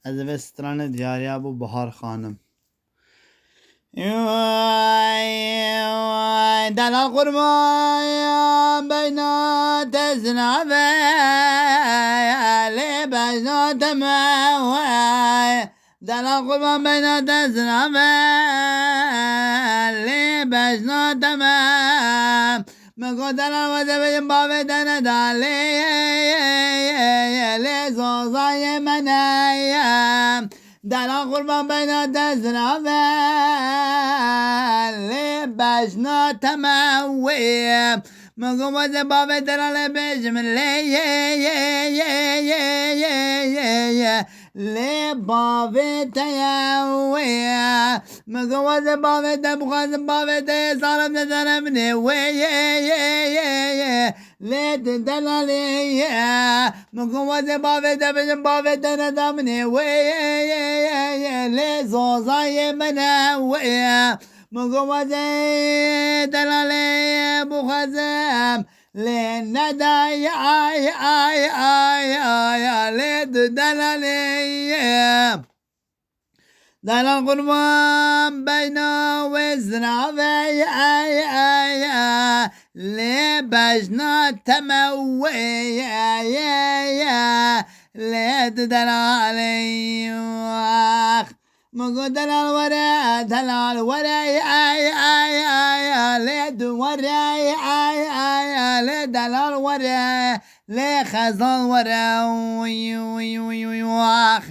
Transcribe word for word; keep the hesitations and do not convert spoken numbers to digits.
Ez ê vê stranê diyariya bû Bahar Xanim. Delal qurban beyna te zina ve, lê bejna te me we. Delal qurban beyna te zina ve, lê bejna te me. Min got delal we dibêjim bavê te neda lê, lê zozayê me ne ye. Delal qurban beyna te zina ve, lê bejna te me wê. Min got wezê bavê delalê bêjim lê, lê bavê te ye wê. Min got wezê bavê te bixwazim bavê te yê zalim nedane min ê wê, lê tu delalê ye. Min got wezê bavê te bêjim bavê te neda min ê wê, lê zozayê min e wê. Min got wezê delalê bixwazim, lê neda ye, ay, ay, ay, ay, ay, lê tu delalê ye. Delal qurban beyna wê zina ve, lê bejna te me wê, lê tu delalê. Ax. Min got delal were, delal were, lê tu were, lê delal were. Lê xezal were, wî, wî, wî, wî, wax.